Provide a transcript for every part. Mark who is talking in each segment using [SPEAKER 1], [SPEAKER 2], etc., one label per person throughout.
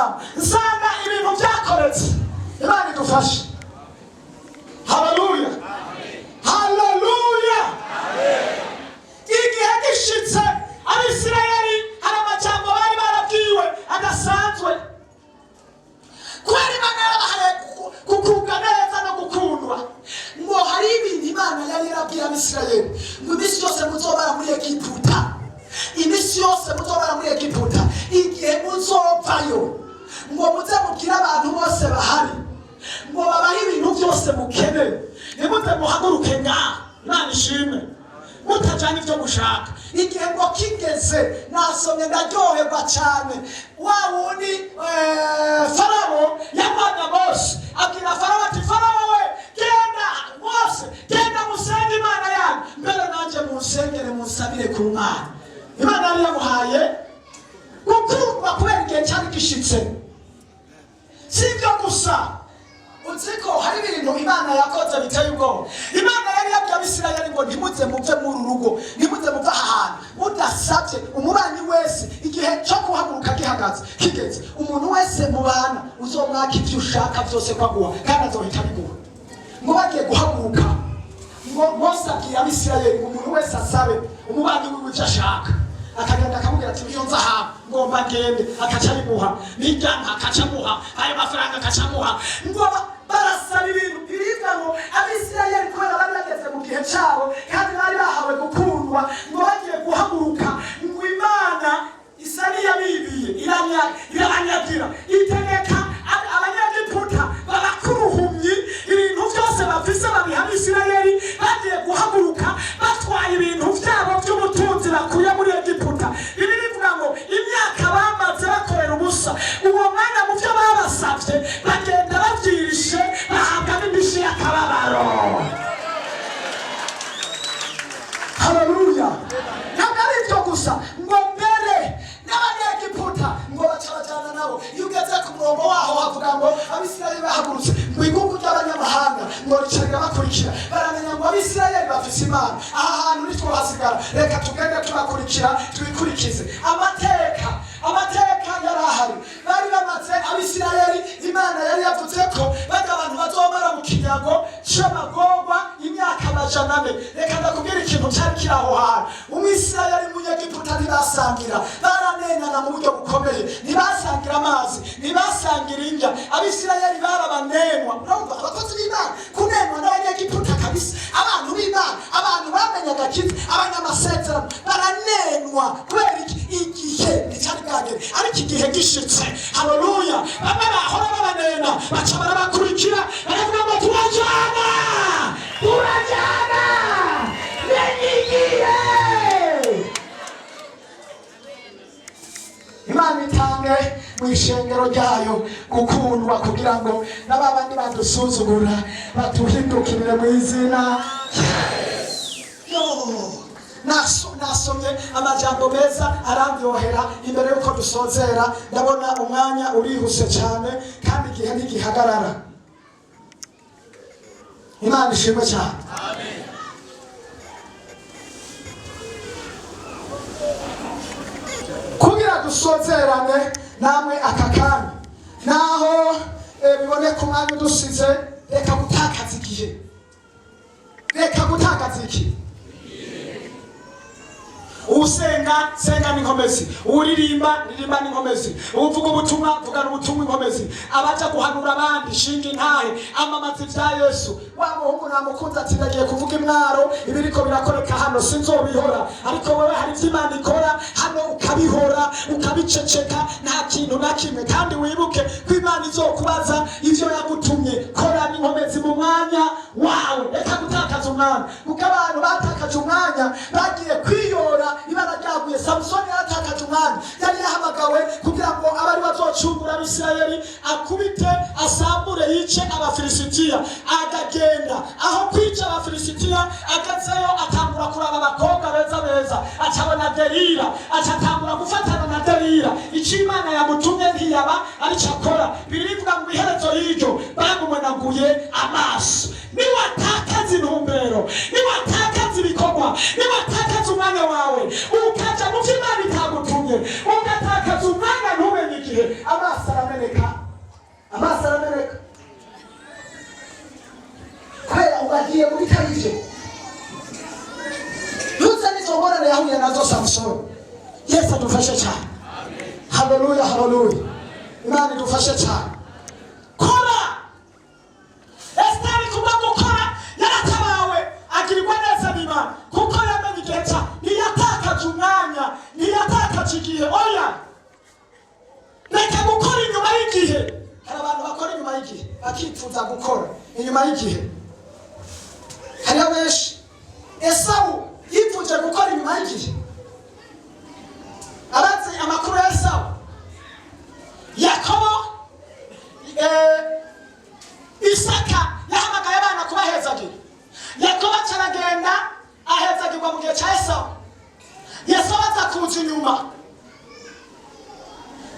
[SPEAKER 1] Amajambo nsanga ibintu byakoretse. Imana idufashe. Haleluya, haleluya! Igihe gishitse, Abisirayeli hari amajambo bari barabwiwe adasanzwe, kubera Imana yarabahaye kugubwa neza no gukundwa. Ngo hari ibintu Imana yari yarabwiye Abisirayeli, ngo iminsi yose muzobara muri Egiputa, iminsi yose muzobara muri Egiputa, igihe muzopfayo, ngo muze mubwire abantu bose bahari ngo babahe ibintu byose mukeneye. Nimuze muhaguruke ngaha, Imana ishimwe, mutajyanye ibyo mushaka. Igihe ngo kigeze, nasomye ndaryoherwa cyane. Wa wundi Farawo yarwanya Mose, abwira Farawo ati: "Farawo we, genda, Mose, genda musenge Imana yanyu, mbere nanjye munsengere, munsabire ku Mana." Imana yari yamuhaye gukundwa kubera igihe cyari gishitse. Si ibyo gusa, uzi ko hari ibintu Imana yakoze biteye ubwoba. Imana yari yabwiye Abisirayeli ngo: "Ntimuze muve muri uru rugo, ntimuze muve aha hantu mudasabye umubanyi wese." Igihe cyo guhaguruka gihagaze kigeze, umuntu wese mubana uzomwaka ibyo ushaka byose ko aguha, kandi azohita abiguha. Ngo bagiye guhaguruka, ngo Mose abwira Abisirayeli ngo umuntu wese asabe umubanyi wiwe icyo ashaka. Akagenda akamubwira ati: "Iyo nza ahantu ngomba ngende," akaca abimuha. Nijyanka, akaca amuha ayo mafaranga, akaca amuha. Ngo barasaba ibintu biribwa. Ngo Abisirayeli, kubera bari bageze mu gihe cyabo kandi bari bahawe gukundwa, ngo bagiye guhaguruka, ngo Imana isa n'iyabibiye, irabanyagira, itegeka Abanyagiputa babakuruhumyi, ibintu byose bafise babiha Abisirayeli. Bagiye guhaguruka batwaye ibintu byabo by'ubutunzi bakuye muri Egiputa. Ibi bivuga ngo imyaka bamaze bakorera ubusa, uwo mwanya mu byo babasabye bagenda babyirishe, bahabwa n'indishyi y'akababaro. Haleluya! Ntabwo ari ibyo gusa, ngo mbere n'Abanyegiputa ngo baca bajyana nabo. Iyo ugeze ku murongo waho havuga ngo Abisirayeli bahagurutse, ngo igugu ry'abanyamahanga ngo rica rirabakurikira. Baramenya ngo Abisirayeli bafise Imana, aha hantu ntitwohasigara, reka tugende tubakurikira, twikurikize amateka. Amateka yari ahari, bari bamaze Abisirayeli, Imana yari yavuze ko bajya abantu bazomara mu kinyago c'amagorwa imyaka 400. Reka ndakubwira ikintu cyari kiri aho hantu: Umwisirayeli n'Umunyegiputa ntibasangira, baranenana mu buryo bukomeye, ntibasangira amazi, ntibasangira indya. Abisirayeli barabanenwa. Urumva, abakozi b'Imana kunenwa n'Abanyegiputa kabisa, abantu b'Imana, abantu bamenye agakiza, abanyamasezerano, baranenwa. Kubera iki? Igihe nticyari bwagere, ariko igihe gishitse, haleluya, bamwe bahora babanena baca barabakurikira, baravuga ngo: "Turajana, turajana, menye igihe." Imana itange mu ishengero ryayo gukundwa, kugira ngo n'aba bandi badusuzugura batuhindukirire mu izina rya Yesu. Yo, nasomye amajambo meza arandyohera. Imbere yuko dusozera, ndabona umwanya urihuse cyane kandi igihe ntigihagarara. Imana ishimwe cyane. Kugira dusozerane namwe aka kanya, naho biboneka umwanya udusize, reka gutakaza igihe, reka gutakaza iki. Usenga, senga n'inkomezi. Uririmba, ririmba n'inkomezi. Uvuga ubutumwa, vugana ubutumwa inkomezi. Abaja guhanura abandi, shinga intahe, amamaza ibya Yesu. Wa muhungu namukunze, ati: "Ndagiye kuvuga imwaro, ibiriko birakoreka hano sinzobihora." Ariko wewe hari ibyo Imana ikora hano ukabihora, ukabiceceka, nta kintu na kimwe. Kandi wibuke ko Imana izokubaza ivyo yagutumye. Kora n'inkomezi mu mwanya wawe, reka gutakaza umwanya, kuko abantu batakaje umwanya bagiye kwiyora ibara ryaguye. Samusoni yaratakaje umwanya. Yari yahamagawe kugira ngo abe ari bazocungura Abisirayeli, akubite, asambure, yice Abafilisitiya. Akagenda, aho kwica Abafilisitiya, agezeyo atangura kuraba abakobwa beza beza, acabona Delila, aca atangura gufatana na Delila. Icyo Imana yamutumye ntiyaba aricyo akora. Birivuga ngo iherezo y'iryo bamumenaguye amaso. Niwatakaza intumbero, niwatakaza ibikorwa, niwatakaza umwanya wawe ukaja mu byo Imana itagutumye, ugatakaza umwanya ntumenye igihe, amaso arameneka. Amaso arameneka kubera ubagiye mu bitari byo. Ntuzane izo ngorane yahuye nazo Samusoni. Yesu adufashe cyane. Haleluya, haleluya! Imana idufashe cyane. Kora. Esiteri kubwo gukora yaratabawe, agirirwa neza n'Imana, kuko yamenye igihe cya. Ntiyatakaje umwanya, ntiyatakaje igihe, oya. Reka gukora inyuma y'igihe. Hari abantu bakora inyuma y'igihe, bakifuza gukora inyuma y'igihe. Hariho benshi. Esawu yifuje gukora inyuma y'igihe. Abazi amakuru ya Esawu, Yakobo, Isaka yahamagaye abana kubahezagira. Yakobo aca aragenda ahezagirwa mu gihe cya Esawu. Esawu aza kuza inyuma,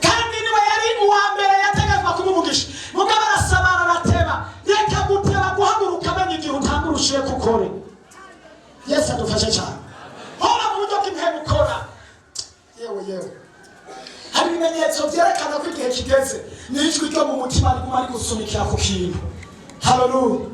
[SPEAKER 1] kandi niwe yari uwa mbere yategetswe kuba umugisha. Mugabo arasamara, arateba. Reka guteba guhaguruka, amenya igihe utanga urushiye kukore. Yesu adufashe cyane. Hora mu buryo bw'impemu ukora. Yewe yewe, hari ibimenyetso byerekana ko igihe kigeze. Ni ijwi ryo mu mutima riguma rigusunikira ku kintu. Haleluya!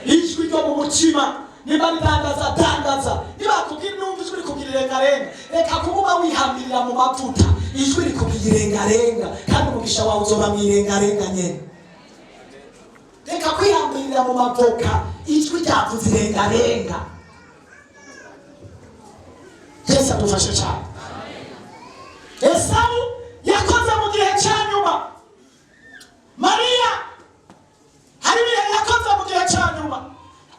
[SPEAKER 1] Ijwi ryo mu mutima niba ridandaza, dandaza. Niba kubwira, numva ijwi rikubwira irengarenga, reka kuguma wihamirira mu mavuta. Ijwi rikubwira irengarenga, kandi umugisha wawe uzoba mu irengarenga nyene. Reka kwihamirira mu mavoka. Ijwi ryavuze irengarenga. Yesu adufashe cyane. Esawu yakoze mu gihe cya nyuma. Mariya hari ibihe yakoze mu gihe cya nyuma.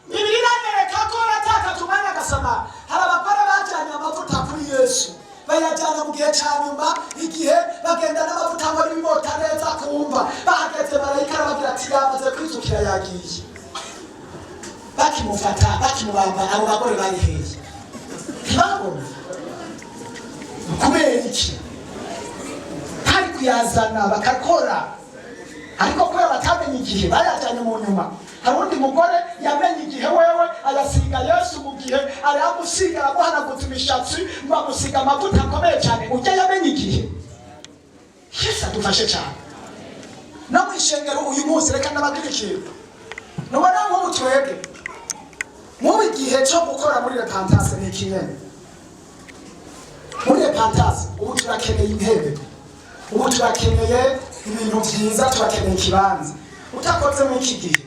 [SPEAKER 1] Bibiliya iranyereka ko yatakaje umwanya agasamara. Hari abagore bajyanye amavuta kuri Yesu, bayajyana mu gihe cya nyuma. Igihe bagenda n'amavuta ngo n'ibimota neza kumva, bahageze marayika arababwira ati: "Yamaze kwizukira, yagiye." Bakimufata, bakimubamba, abo bagore bari hehe? Ntibabona. Kubera iki? Hari kuyazana bakakora, ariko kubera batamenye igihe bayajyanye mu nyuma. Hari undi mugore yamenye igihe, wewe ayasiga Yesu mu gihe, arayamusiga, aramuhanaguza imishatsi, ngo amusiga amavuta akomeye cyane. Ujya yamenye igihe. Yesu adufashe cyane. No mu ishengero uyu munsi, reka ndababwira ikintu. Nubona nk'ubu twebwe, nk'ubu igihe cyo gukora muri repentance ni ikinyene. Muri repentance ubu turakeneye intebe, ubu turakeneye ibintu byiza, turakeneye ikibanza. Utakoze muri iki gihe,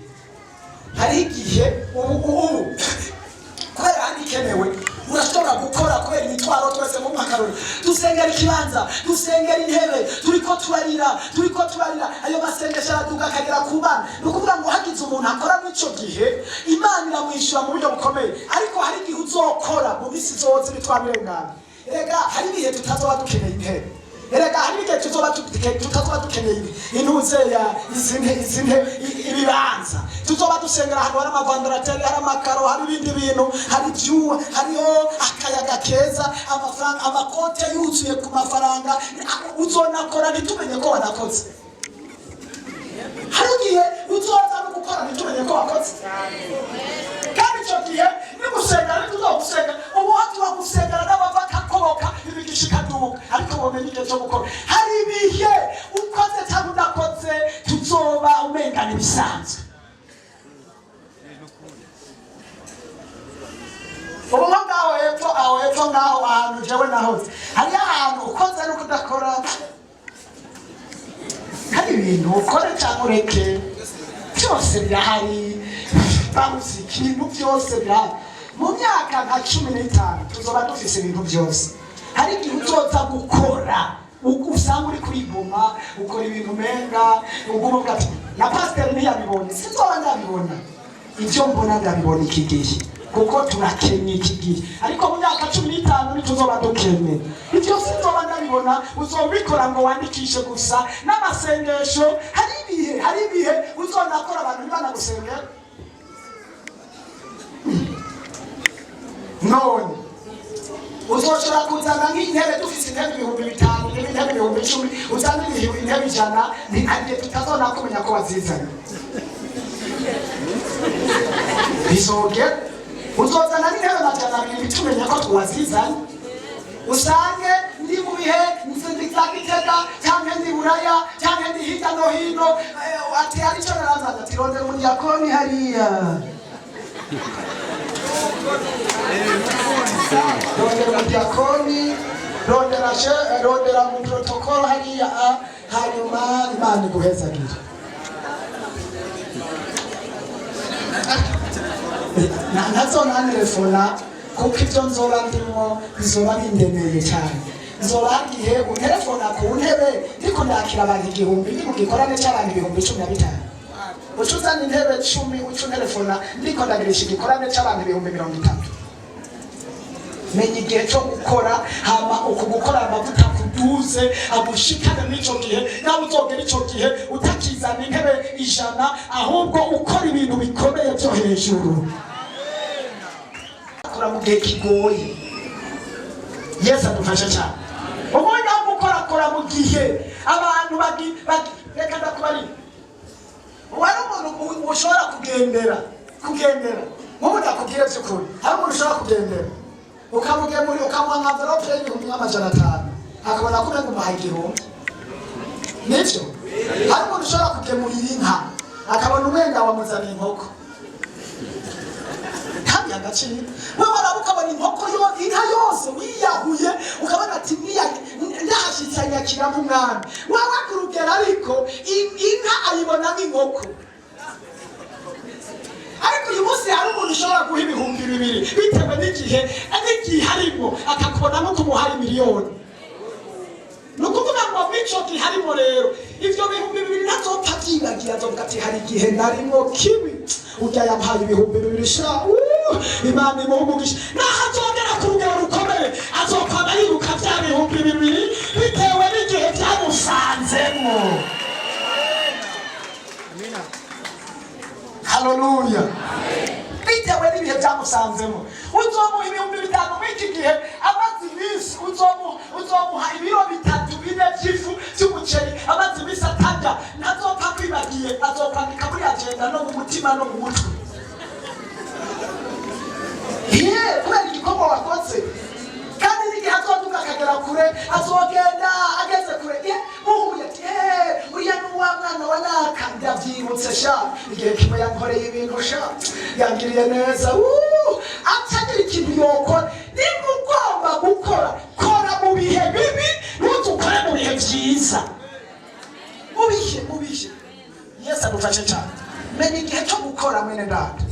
[SPEAKER 1] hari igihe ubu kubera hano ikenewe, urashobora gukora kubera imitwaro twese. Mu makarori dusengera ikibanza, dusengera intebe, turiko turarira, turiko turarira. Ayo masengesho araduga akagera ku bana. Ni ukuvuga ngo hagize umuntu akora muri ico gihe, Imana iramwishyura mu buryo bukomeye. Ariko hari igihe uzokora mu minsi izoza imitwaro irengana. Erega hari ibihe tutazoba dukeneye intebe. Erega hari ibihe tutazoba dukeneye intuze ya izi nte ibibanza. Tuzoba dusengera ahantu hari ama ventilateurs, hari amakaro, hari ibindi bintu, hari ibyuwa, hariho akayaga keza, amafaranga, amakonte yuzuye ku mafaranga. Uzonakora ntitumenye ko wanakoze. Hari igihe uzoza no gukora ntitumenye ko wakoze. Kandi icyo gihe nigusenga, ntituzogusenga. Ubu hatuba gusengana n'abava akakoboka, imigisha ikaduka. Ariko womenye igihe cyo gukora. Hari ibihe ukoze cyangwa udakoze tuzoba umengana ibisanzwe. Ubu nko ngaho hepfo, aho hepfo ngaho ahantu jewe nahoze, hariyo ahantu ukoze no kudakora, hari ibintu ukore cyangwa ureke byose birahari. Babuze ikintu, byose birahari. Mu myaka nka 15 tuzoba dufise ibintu byose. Hari igihe uzoza gukora usanga uri kurigoma, ukora ibintu umenga uguma uvuga ati: "Na pasiteri ntiyabibonye." Sinzoba ndabibona. Ibyo mbona ndabibona iki gihe kuko turakenye iki gihe, ariko mu myaka 15 ntituzoba dukenye. Ibyo sinzoba ndabibona. Uzobikora ngo wandikishe gusa n'amasengesho. Hari ibihe uzonakora abantu ntibanagusengera. None uzoshobora kuzana nk'intebe, dufise intebe 5000, n'intebe 10,000, uzana intebe 100, ntihagiye tutazona kumenya ko wazizanye. Bizogera uzozana n'intebe 200 tumenya ko twazizanye. Usange ndi mu bihe. Ndi za Gitega cyangwa ndi Buraya cyangwa ndi hirya no hino, ati hari icyo naranzaza, ati rondera umudiyakoni hariya, rondera umudiyakoni, rondera rondera mu protocol hariya, hanyuma Imana iguhezagire. Ntazonantelefona kuko ibyo nzoba ndimwo bizoba bindemeye cyane. Nzoba ngihe unterefona ku ntebe ndiko ndakira abantu 1000, ndi mu gikorane cy'abantu 15,000. Uca uzana intebe 10, uca unterefona ndiko ndagirisha igikorane cy'abantu 30,000. Menya igihe cyo gukora, hama uku gukora amavuta kuduze agushikane n'ico gihe. Nawe uzogera ico gihe utakizana intebe 100, ahubwo ukora ibintu bikomeye byo hejuru. Kora mu gihe kigoye. Yesu adufashe cyane. Ubundi aho gukora, kora mu gihe abantu bagi. Reka ndakubarira, wari umuntu ushobora kugendera nk'ubu ndakubwire by'ukuri, hari umuntu ushobora kugendera ukamugemurira, ukamuha nka envelope y'500,000, akabona ko umenga umuhaye 1000. Nibyo, hari umuntu ushobora kugemurira inka, akabona umenga wamuzaniye inkoko, ntabihe agaciro. We waraba ukabona inkoko yo, inka yose wiyahuye, ukabona ati ndahashyitse anyakira nk'umwami. Wewe ku rugero, ariko inka ayibona nk'inkoko. Ariko uyu munsi hari umuntu ushobora guha 2000, bitewe n'igihe arimo, akakubona nk'uko umuhaye miliyoni. Ni ukuvuga ngo mico gihe harimo rero, ivyo 2000 ntazopfa vyibagiye. Azovuga ati hari igihe narimwo kibi, urya yampaye 2000 sha, Imana imuhe umugisha. Naho azogera ku rugero rukomeye, azokwama yiruka vya 2000, bitewe n'igihe vyamusanzemwo. Haleluya! Bitewe n'ibihe byamusanzemo. Uzomuha 5000 muri iki gihe amaze iminsi, uzomuha ibiro 3 4 by'ifu by'umuceri amaze iminsi atarya, ntazopfa kwibagiye. Azokwandika muri agenda no mu mutima no mu mutwe. Ye kubera igikorwa wakoze. Kandi n'igihe azoduka akagera kure, azogenda ageze kure, ye muhuye ati: "Uriya ni wa mwana wa naka, ndabyibutse sha, igihe kimwe yankoreye ibintu sha, yangiriye neza." Atagira ikintu yokora. Niba ugomba gukora, kora mu bihe bibi, ntuzukore mu bihe byiza. Mu bihe. Yesu adufashe cyane. Menya igihe cyo gukora, mwene data.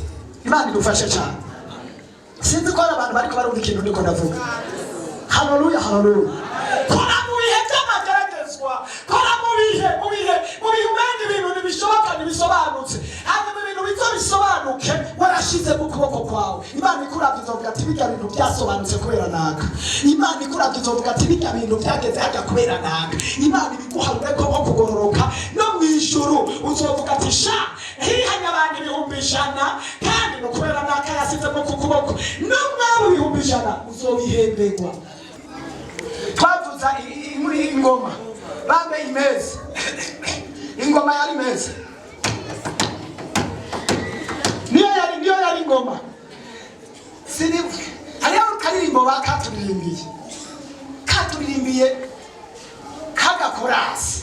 [SPEAKER 1] Imana idufashe cyane. Sinzi ko hari abantu bariko barumva ikintu ndiko ndavuga. Haleluya, haleluya! Kora mu bihe by'amageragezwa, kora mu bihe umenga ibintu ntibishoboka, ntibisobanutse. Hanyuma ibintu bizo bisobanuke warashize mu kuboko kwawe. Imana ikuravye izovuga ati birya bintu byasobanutse kubera naka. Imana ikuravye izovuga ati birya bintu byageze hajya kubera naka. Imana ibiguharure ko nko kugororoka no mu ijuru uzovuga ati sha, hihanye abantu 100,000, kandi no kubera naka yasizemo ku kuboko. No mwabo 100,000 uzobihemberwa. Twavuza muri ingoma bambe imeza, ingoma yari meza, niyo yari ingoma. Sini hariho akaririmbo katuririmbiye kagakorasi,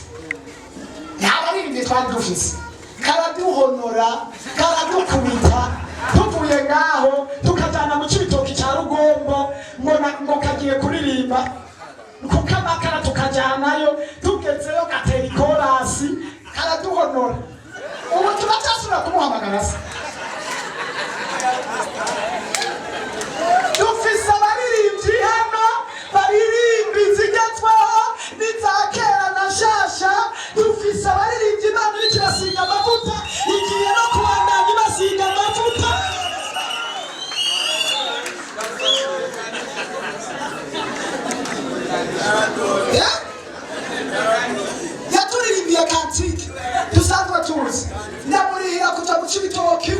[SPEAKER 1] ntabaririmbyi twari dufise, karaduhonora, karadukubita. Tuvuye ngaho tukajana mu Cibitoki cya Rugombo, ngo kagiye kuririmba kukamakara, tukajanayo, tugezeyo gatera ikorasi, karaduhonora. Ubu turacyasubira kumuhamagara se? Dufise abaririmbyi hano baririmba izigezweho n'iza kera na shasha. Dufise abaririmbyi Imana iriko irasiga amavuta, igiye no kubandanya ibasiga amavuta. Yaturirimbiye cantique dusanzwe tuzi, ndamurihira kuja mu Cibitoki.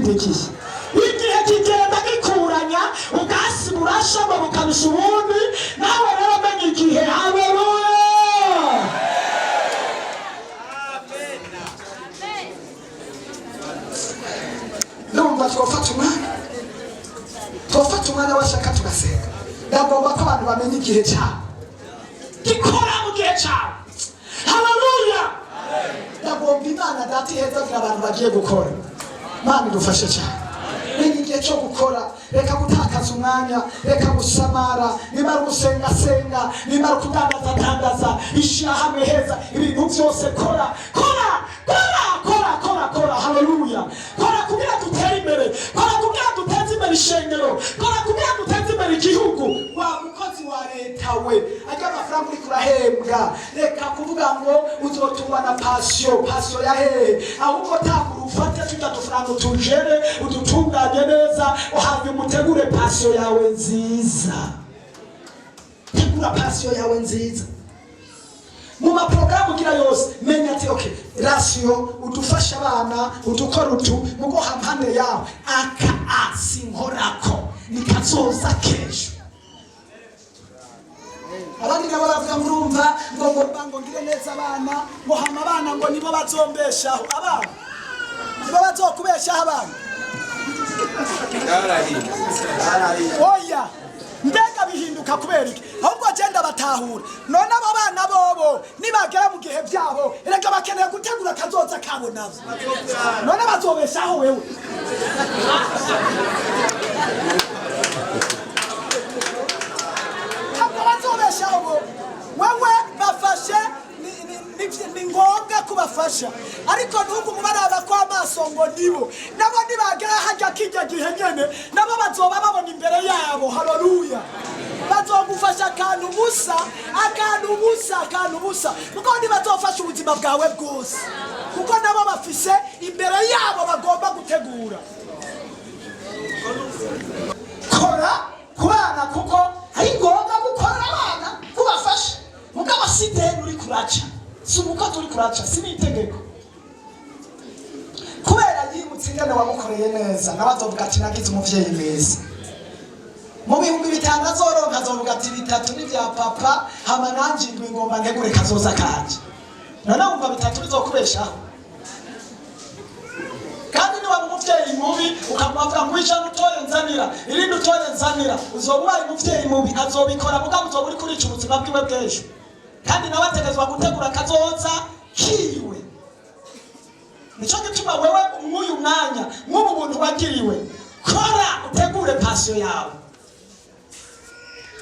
[SPEAKER 1] Ikindi gihe, igihe kigenda gikuranya, ubwasi burasha ngo bukabisha ubundi. Nawe rero menya igihe. Haleluya! Ndumva twofata umwanya washaka tugasenga. Ndagomba ko abantu bamenya igihe cyabo, gikora mu gihe cyawe. Haleluya! Ndagomba Imana Data ihezagira abantu bagiye gukora. Imana idufashe cyane. Menya igihe cyo gukora. Reka gutakaza umwanya, reka gusamara. Niba ari ugusenga, senga. Niba ari ukudandaza, dandaza. Ishyirahamwe heza, ibintu byose kora, kora, kora, kora, kora, kora. Haleluya! Kora kugira dutere imbere, kora kugira duteze imbere ishengero, kora kugira duteze imbere igihugu. Wa mukozi wa leta we, ajya amafaranga uriko urahembwa, reka kuvuga ngo uzotungwa na pension. Pension ya hehe? Ahubwo tangura ufate tujya dufaranga, utujere, udutunganye neza, hanyuma utegure pension yawe nziza. Tegura pension yawe nziza mu maporogaramu ugira yose. Menya ati: "Okay, ration, udufasha abana, udukora utu mugo hampande yawe aka a sinkorako, ni kazoza kejo." Abandi nabo baravuga ngo urumva ngo ngire neza abana, ngo hama abana ngo nibo bazombeshaho. Abana nibo bazokubeshaho? Abana? Oya. Mbega bihinduka kubera iki? Ahubwo agenda batahura. None abo bana bobo nibagera mu gihe byabo, erega bakeneye gutegura akazoza kabo nabo. None bazobeshaho wewe? Ntabwo bazobeshaho bo. Wewe bafashe, ni ngombwa kubafasha, ariko ntugume baraba ko amaso ngo nibo. Nabo nibagera hajya kijya gihe nyene, nabo bazoba babona imbere yabo. Haleluya! Bazogufasha akantu busa, akantu busa, akantu busa, kuko ntibazofasha ubuzima bwawe bwose, kuko nabo bafise imbere yabo bagomba gutegura. Kora ku bana, kuko ari ngombwa gukorera abana, kubafasha, mugabo si ideni uri kuraca, si umukozi uri kuraca, si n'itegeko. Kubera yibutse ingene wamukoreye neza, nawe azovuga ati: "Nagize umuvyeyi mwiza." Mu 5000 azoronka, azovuga ati: "Bitatu ni vya papa, hama nanje indwi ngomba ntegure kazoza kanje." None wumva bitatu bizokubeshaho? Kandi niwaba umuvyeyi mubi, ukamubavuga ngo ijana utoye nzanira, irindi utoye nzanira, uzoba ubaye umuvyeyi mubi. Azobikora, mugabo uzoba uri kurica ubuzima bwiwe bw'ejo, kandi nawe ategerezwa gutegura kazoza kiwe. Nico gituma wewe mw'uyu mwanya, mw'ubu buntu wagiriwe, kora utegure pension yawe.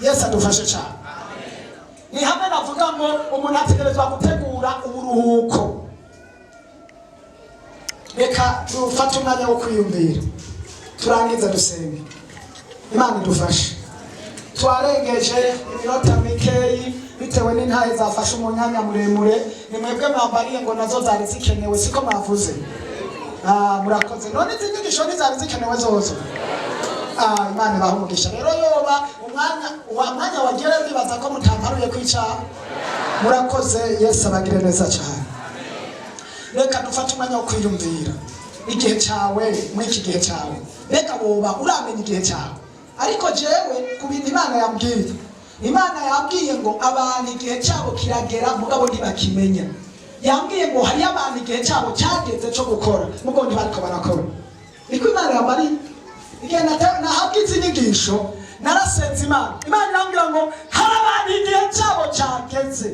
[SPEAKER 1] Yesu adufashe cyane. Ni hamwe navuga ngo umuntu ategerezwa gutegura uburuhuko. Reka dufate umwanya wo kwiyumvira, turangize dusenge. Imana idufashe. Twarengeje iminota mikeyi bitewe n'intahe zafashe umunyanya muremure. Ni mwebwe mwambariye ngo nazo zari zikenewe, siko mwavuze? Ah, murakoze. None izi nyigisho ntizari zikenewe zozo? Ah, Imana ibaha umugisha. Rero yoba umwanya wa mwanya wagera, ndibaza ko mutamparuye kwica. Murakoze, Yesu abagire neza cyane. Reka dufate umwanya wo kwiyumvira igihe cyawe. Muri iki gihe cyawe, mbega woba uramenya igihe cyawe? Ariko jewe ku bintu Imana yambwiye, Imana yambwiye ngo abantu igihe cyabo kiragera, mugabo ntibakimenya. Yambwiye ngo hariyo abantu igihe cyabo cyageze cyo gukora, mugabo ntibariko barakora. Niko Imana yambariye. Igihe nahabwa izi nyigisho, narasenze Imana. Imana irambwira ngo hari abantu igihe cyabo cyageze,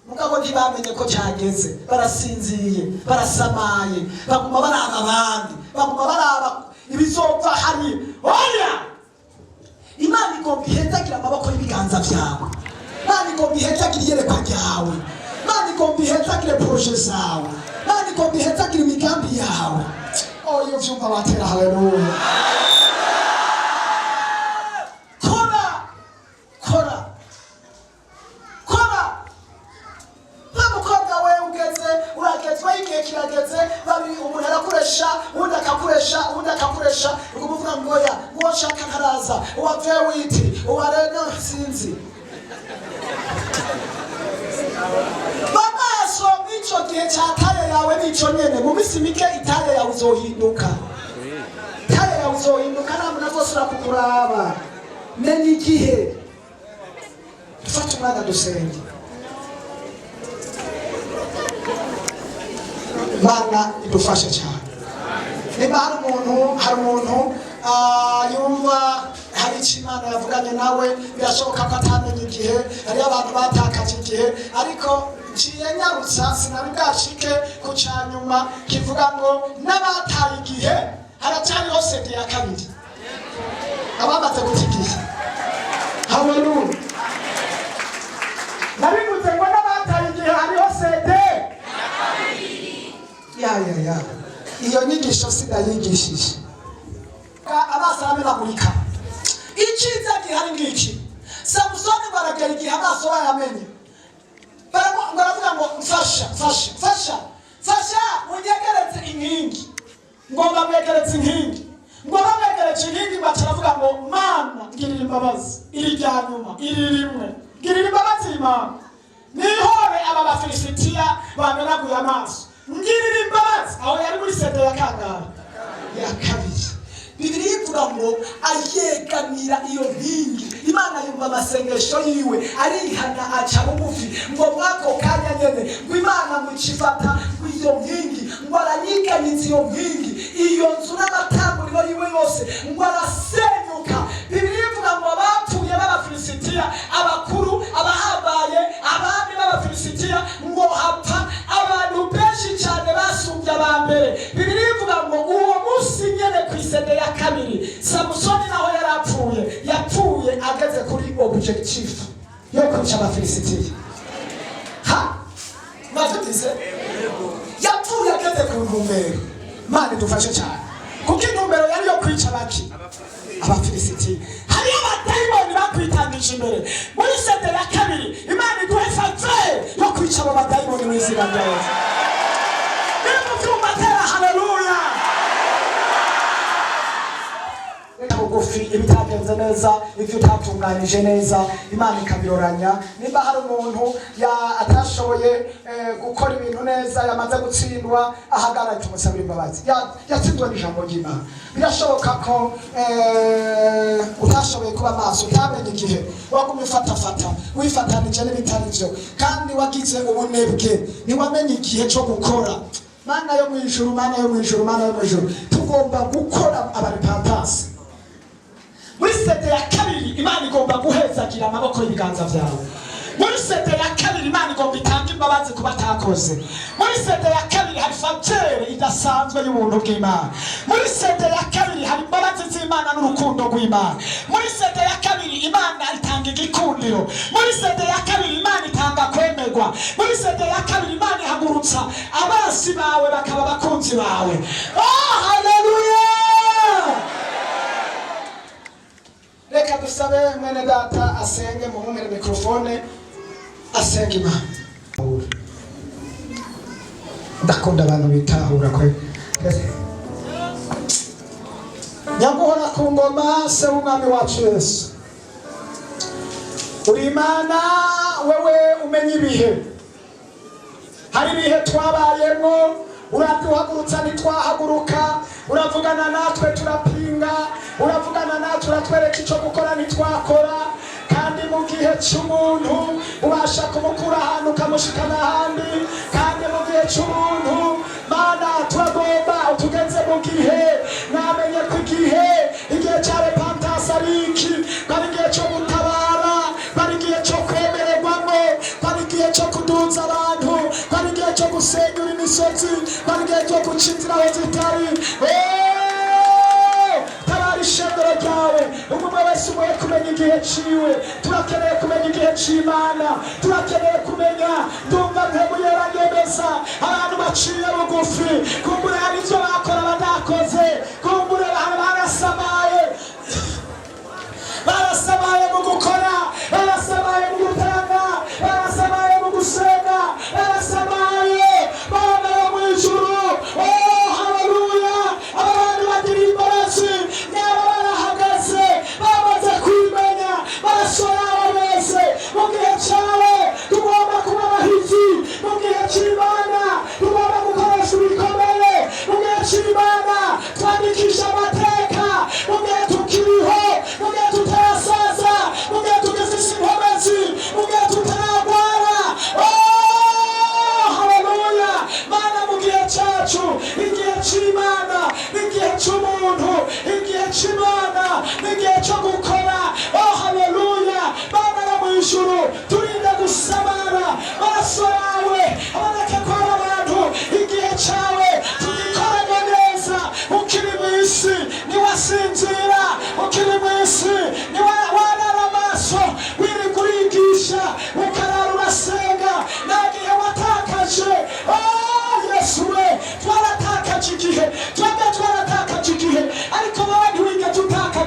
[SPEAKER 1] mugabo ntibamenye ko cyageze. Barasinziye, barasamaye, baguma baraba abandi, baguma baraba ibizopfa hariya. Oya, Imana igomba ihezagira amaboko y'ibiganza byawe. Imana igomba ihezagire iyerekwa ryawe. Imana igomba ihezagire projets zawe. Imana igomba ihezagire imigambi yawe. Oh, iyo vyumva batera haleluya. Kora, kora, kora. Nta mukobwa we ugeze, uragezwe, igihe kirageze. Babiri, umuntu arakuresha, uwundi akakuresha, uwundi akakuresha, uguma uvuga ngo oya, uwo nshaka ntaraza, uwa vewiti, uwa reno, sinzi. Bamaso mw'ico gihe ca taille yawe nico nyene. Mu minsi mike i taille yawe uzohinduka. Uzohinduka, nta muntu azosubira kukuraba. Menya igihe. Dufate umwanya dusenge. Mana idufashe cyane. Niba hari umuntu yumva hari icyo Imana yavuganye nawe, birashoboka ko atamenye igihe. Hariyo abantu batakaje igihe, ariko nciye nyarutsa, sinari bwashike ku cya nyuma kivuga ngo n'abataye igihe haracyariho sede ya kabiri. Abamaze guta igihe, haleluya! Nabivuze ngo n'abataye igihe hariho sede ya ya ya. Iyo nyigisho sinayigishije. Amaso aramenagurika. Icyiza gihari ngiki: Samusoni baragera igihe amaso bayamenye. Baravuga ngo: "Mfasha, mfasha, mfasha, mfasha, munyegereze inkingi." Ngo bamwegereze inkingi, ngo bamwegereje inkingi, baca aravuga ngo: "Mana, ngirira imbabazi, iri rya nyuma, iri rimwe, ngirira imbabazi Imana, nihore aba Bafilisitiya bamenaguye amaso, ngirira imbabazi." Aho yari muri sede ya kangahe? Ya kabiri. Bibiliya ivuga ngo ayegamira iyo nkingi, Imana yumva amasengesho yiwe, arihana, aca bugufi. Ngo mwako kanya nyene ngo Imana ngo icifata ngo iyo nkingi, ngo aranyiganyiza iyo nkingi, iyo nzu n'amatanguriro yiwe yose, ngo arasenyuka. Bibiliya ivuga ngo abapfuye b'Abafilisitiya, abakuru, abahambaye, abami b'Abafilisitiya, ngo hapfa abantu benshi cyane basumbye aba mbere. Bibiliya ivuga ngo uwo munsi nyene ku isede ya kabiri, Samusoni naho yari apfuye, yapfuye ageze kuri objectif yo kwica Abafilisitiya. Ha, mwavyumvise? Yapfuye ageze ku ntumbero. Mana idufashe cyane, kuko intumbero yari yo kwica baki? Abafilisitiya. Hariyo abadayimoni bakwitangije imbere. Muri sede ya kabiri, Imana iduhe faveur yo kwica abo badayimoni mu izina rya Yesu. Niba ubyumva, tera haleluya. Bugufi, ibitagenze neza, ibyo utatunganije neza, Imana ikabiroranya. Nimba hari umuntu atashoboye gukora ibintu neza, yamaze gutsindwa, ahagarare tumusabire imbabazi. Yatsinzwe n'ijambo ry'Imana. Birashoboka ko utashoboye kuba maso, utamenye igihe, wagumye ufatafata, wifatanije n'ibitari byo, kandi wagize ubunebwe, ntiwamenye igihe cyo gukora. Mana yo mu ijuru, Mana yo mu ijuru, Mana yo mu ijuru, tugomba gukora abarepentance muri sede ya kabiri. Imana igomba guhezagira amaboko y'ibiganza byawe. Muri sede ya kabiri, Imana igomba itanga imbabazi ku batakoze. Muri sede ya kabiri hari faveur idasanzwe y'ubuntu bw'Imana. Muri sede ya kabiri hari imbabazi z'Imana n'urukundo rw'Imana. Muri sede ya kabiri Imana itanga igikundiro. Muri sede ya kabiri Imana itanga kwemerwa. Muri sede ya kabiri Imana ihagurutsa abansi bawe bakaba abakunzi bawe. Oh, haleluya! Reka dusabe mwene data asenge, muhumere mikrofone, asenge Imana. Ndakunda abantu bitahura kwe. Nyaguhora ku ngoma, se w'Umwami wacu Yesu, uri Imana wewe umenya ibihe. Hari ibihe twabayemo uraduhagurutsa ntitwahaguruka, uravugana natwe turapinga, uravugana natwe uratwereka icyo gukora ntitwakora. Kandi mu gihe cy'umuntu ubasha kumukura ahantu ukamushikana ahandi. Kandi mu gihe cy'umuntu, Mana, turagomba utugeze mu gihe. Namenye ko igihe cya repentance ari iki, ko ari igihe cyo gutabara, ko ari igihe cyo kwemererwamo, ko ari igihe cyo kuduza abantu, ko ari igihe cyo gusenyura imisozi, ko ari igihe cyo guca inzira aho zitari. Oh! Tabara ishengero ryawe, umwe wese umuhe kumenya igihe ciwe. Turakeneye kumenya igihe c'Imana, turakeneye kumenya. Ndumva Mpemu Yera nyemeza abantu baciye bugufi. Kumbure hari ivyo bakora badakoze, kumbure barasamaye, barasamaye mu gukora, barasamaye mu gutanga, barasamaye mu gusenga, barasamaye. Bana bo mu ijuru, oh haleluya! Aba bantu bagira imbabazi. Niba barahagaze, bamaze kwimenya, barasora bose mu gihe cyawe. Tugomba kuba abahizi mu gihe cy'Imana, tugomba gukoresha ibikomeye mu gihe cy'Imana. Twandika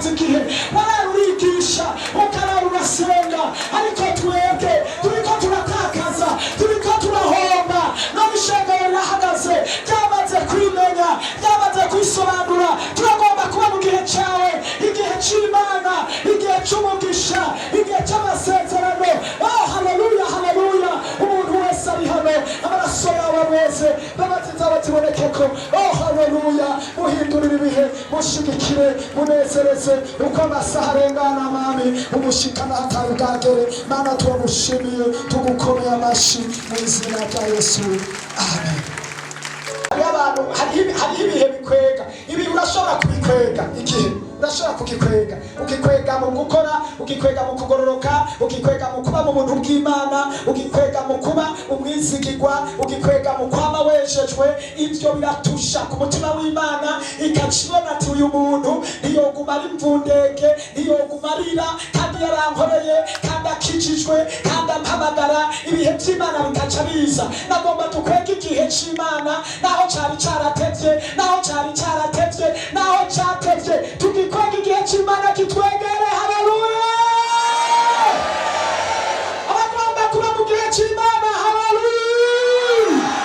[SPEAKER 1] turatakaza igihe. Warara urigisha, ukarara urasenga, ariko twebwe turiko turatakaza, turiko turahomba. None ishengero rirahagaze, ryamaze kwimenya, ryamaze kwisobanura. Turagomba kuba mu gihe cyawe, igihe cy'Imana, igihe cy'umugisha, igihe cy'amasezerano. Oh, haleluya, haleluya! Umuntu wese ari hano, amaraso yawe ameze, imbabazi zawe zibonekeko. Oh, haleluya! Muhindurire ibihe, mushigikire, munezereze uko amasaha arengana. Mami, umushikana hatari bwagere. Mana, turagushimiye, tugukomeye amashi mu izina rya Yesu, amen. Hariho abantu, hariho ibihe bikwega. Ibihe urashobora kubikwega, igihe urashobora kugikwega. Ugikwega mu gukora, ugikwega mu kugororoka, ugikwega mu kuba mu buntu bw'Imana, ugikwega mu kuba umwizigirwa, ugikwega mu kwama wejejwe. Ibyo biratusha ku mutima w'Imana, ikaca ibona ati: "Uyu muntu ntiyoguma ari mvundeke, ntiyoguma arira kandi yarankoreye, kandi akijijwe, kandi ampamagara." Ibihe by'Imana bikaca biza. Nagomba dukwege igihe c'Imana, naho cari caratevye, naho cari caratevye, naho catevye, tugikwega igihe c'Imana kitwegere. Haleluya! Abagomba kuba mu gihe c'Imana, haleluya!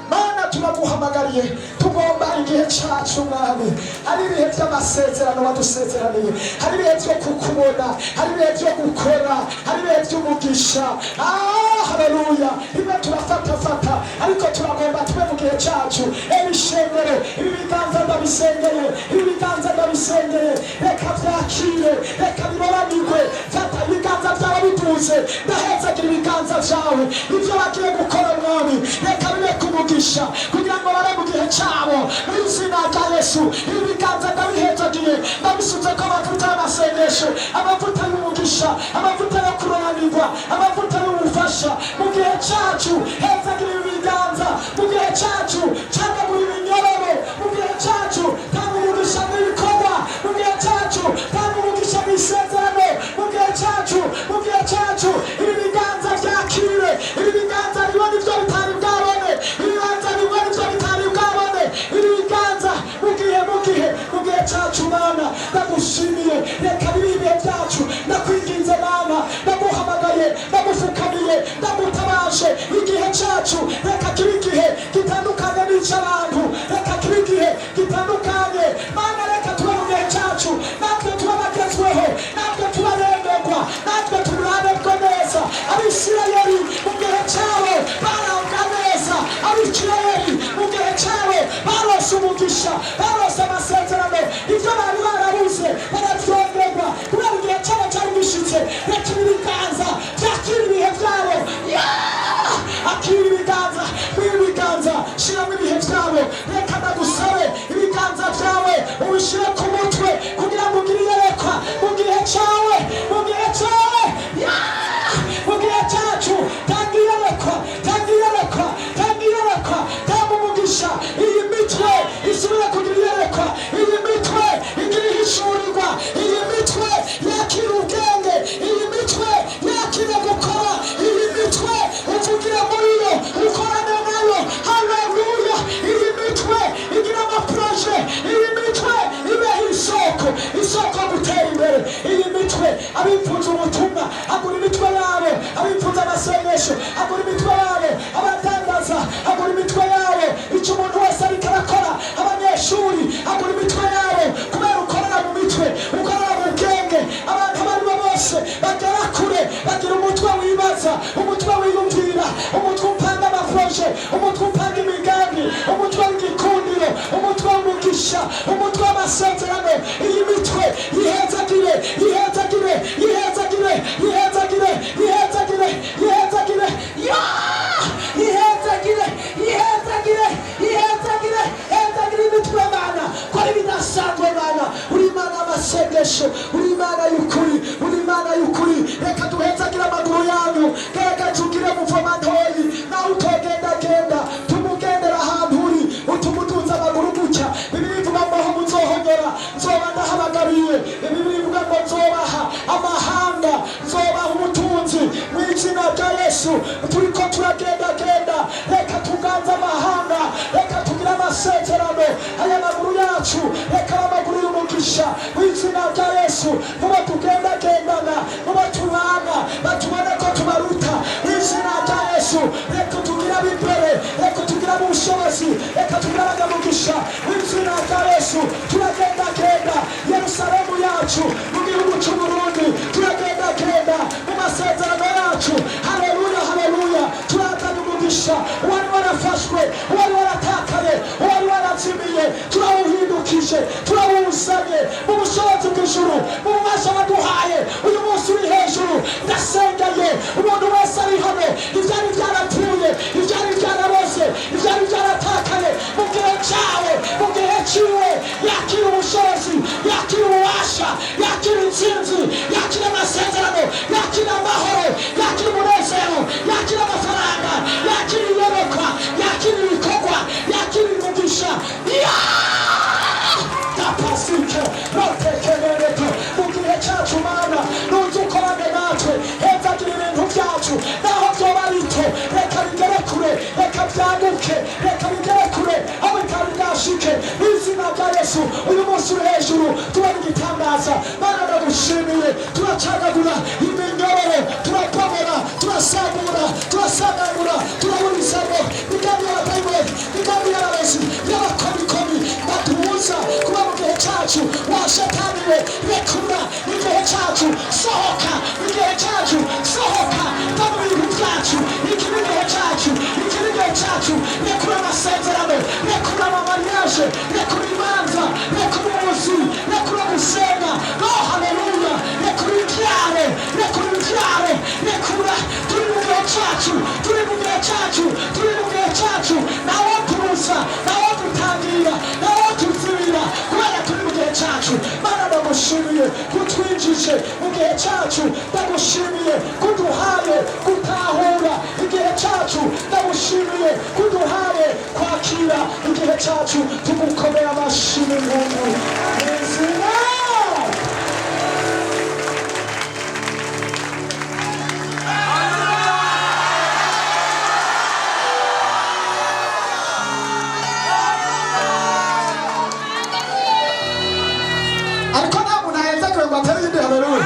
[SPEAKER 1] Mana, turaguhamagariye, tugomba igihe cacu. Mwami, hari ibihe by'amasezerano wadusezeraniye, hari ibihe byo kukubona, hari ibihe byo gukora, hari ibihe by'umugisha. Ah, haleluya! Rimwe turafatafata, ariko turagomba tube mu gihe cacu. Ebishengero, ibi biganza ndabisengeye, ibi biganza ndabisengeye. Reka vyakire, reka biroranirwe. Fata ibiganza byawe biduze, ndahezagira ibiganza vyawe. Ivyo bagiye gukora, Mwami, reka bibe kumugisha kugira ngo babe mu gihe cyabo, mu izina rya Yesu. Ibi biganza ndabihezagiye, ndabisuze ko amavuta y'amasengesho, amavuta y'umugisha, amavuta yo kuroranirwa, amavuta y'ubufasha mu gihe cyacu. Hezagira ibi biganza mu gihe cyacu, cagagura ibinyororo mu gihe cyacu, tanga umugisha n'ibikorwa mu gihe cyacu, tanga umugisha mu isezerano mu gihe cyacu, mu gihe cyacu. Ibi biganza byakire, ibi biganza bibona ibyo bitari bwabone, ibibanza bibona ibyo bitari bwabone. Ibi biganza mu gihe, mu gihe, mu gihe cyacu. Mana, ndagushimiye, reka bibe ibihe byacu. Ndakwinginze Mana, ndaguhamagaye, ndagufukamiye, ndagutabaje. Igihe cyacu reka kibe igihe gitandukanye n'icy'abantu, reka kibe igihe gitandukanye. Mana, reka tube mu gihe cyacu, natwe tuba bagezweho, natwe tuba bemerwa, natwe turabebwe neza. Abisirayeli mu gihe cyabo barabwa neza, Abisirayeli mu gihe cyabo barose umugisha, barose amasezerano, ibyo bari barabuze barabyongerwa kubera igihe cyabo cyari gishitse. Reka ibi biganza byakira ibihe byabo. Yeah! Akira ibiganza, ibi biganza shiramo ibihe byabo. Reka ndagusabe, ibiganza byawe ubishyire ku mutwe kugira ngo ugire iyerekwa mu gihe cyawe, mu gihe cyawe. Yeah! Mu gihe cyacu tanga iyerekwa, tanga iyerekwa, tanga iyerekwa, tanga umugisha. Iyi mitwe isubire kugira iyerekwa, iyi mitwe igira ihishurirwa, iyi mitwe yakira ubwenge, iyi mitwe yakira gukora, iyi mitwe uvugire muri yo, ukorane nayo. Haleluya! Iyi mitwe igira amaproje, iyi mitwe ibeho isoko, isoko yo gutera imbere. Iyi mitwe, abifuza ubutumwa, agura imitwe yabo. Abifuza amasengesho, agura imitwe yabo. Abadandaza, agura imitwe yabo. Icyo umuntu wese ariko arakora, abanyeshuri, agura imitwe yabo, kubera ukorera mu mitwe, ukorera mu bwenge. Abantu abo ari bo bose bagera kure bagira umutwe wibaza, umutwe wiyumvira, umutwe upanga amaproje, umutwe upanga imigambi, umutwe w'igikundiro, umutwe w'umugisha, umutwe w'amasezerano. Iyi mitwe yihezagire, yihezagire, yihezagire, yihezagire, yihezagire, yihezagire, ya yihezagire, yihezagire, yihezagire, hezagire imitwe. Mana, kora ibidasanzwe. Mana, uri Imana y'amasengesho, uri Imana y'ukuri, uri Imana y'ukuri. Reka duhezagire amaguru yanyu. Gerageza ugire muvoma ntoyi, nawe utogendagenda, tumugendera ahantu uri, utumutunze amaguru gutya. Bibiliya ivuga ngo aho muzohonyora nzoba ndahabagariye. Bibiliya ivuga ngo nzobaha amahanga, nzobaha ubutunzi, mu izina rya Yesu. Turiko turagendagenda, reka tuganze amahanga, reka tugire amasezerano. Amasezerano, aya maguru yacu reka abe amaguru y'umugisha mu izina rya Yesu. Mubo tugendagendana, mubo tubana, batubone ko tubaruta mu izina rya Yesu. Reka tugire ab'imbere, reka tugire ab'ubushobozi, reka tugire abanyamugisha mu izina rya Yesu. Turagendagenda Yerusalemu yacu, mu gihugu cy'Uburundi, turagendagenda mu masezerano yacu. Haleluya, haleluya! Turazana umugisha uwari warafashwe, uwari waratakaye, uwari warazimiye, turawuhindukije, turawuzanye mu bushobozi bw'ijuru, mu bubasha waduhaye. Uyu munsi uri hejuru. Ndasengeye umuntu wese ari hano, ibyari byarapfuye, ibyari byaraboze, ibyari byaratakaye, mu gihe cyawe, mu gihe ciwe, yakira ubushobozi, yakira ububasha, yakira intsinzi, yakira amasezerano, yakira amahoro, yakira umunezero, yakira amafaranga, yakira iyerekwa, yakira ibikorwa, yakira imigisha. Tapasike rotekenereke mu gihe cyacu. Mana, nuze ukorane natwe, hezagira ibintu byacu, naho byoba bito, reka bigere kure, reka byaguke, reka bigere kure aho bitari bwashike mu izina rya Yesu. Uyu munsi uri hejuru, tubona igitangaza. Mana, ndagushimiye. Turacagagura iminyororo, turapomora, turasagura, turasagagura, turaburizamo imigambi y'abadayimoni, imigambi y'abarozi, y'abakomikomi batubuza kuba mu gihe cyacu. Wa Shatani we, rekura igihe cyacu, sohoka igihe cyacu, sohoka, va mu bintu byacu. Iki ni igihe cyacu, iki ni igihe cyacu. Rekura amasezerano, rekura amamariage, rekura imanza, rekura ubuzi, rekura gusenga. No, haleluya! Rekura ibyaro, rekura ibyaro, rekura. Turi mu gihe cyacu, turi mu gihe cyacu, turi mu gihe cyacu. Nawo tubuza, nawo dutangira, nawo tuzibira, kubera turi mu gihe cyacu. Mana, ndagushimiye kutwinjije mu gihe cyacu, ndagushimiye kuduhaye gutahura igihe cyacu, ndagushimiye kuduhaye kwakira igihe cyacu. Tugukomera amashyi n'impundu mu izina. Ariko nta muntu ahenzagiwe ngo atere iyindi haleluya.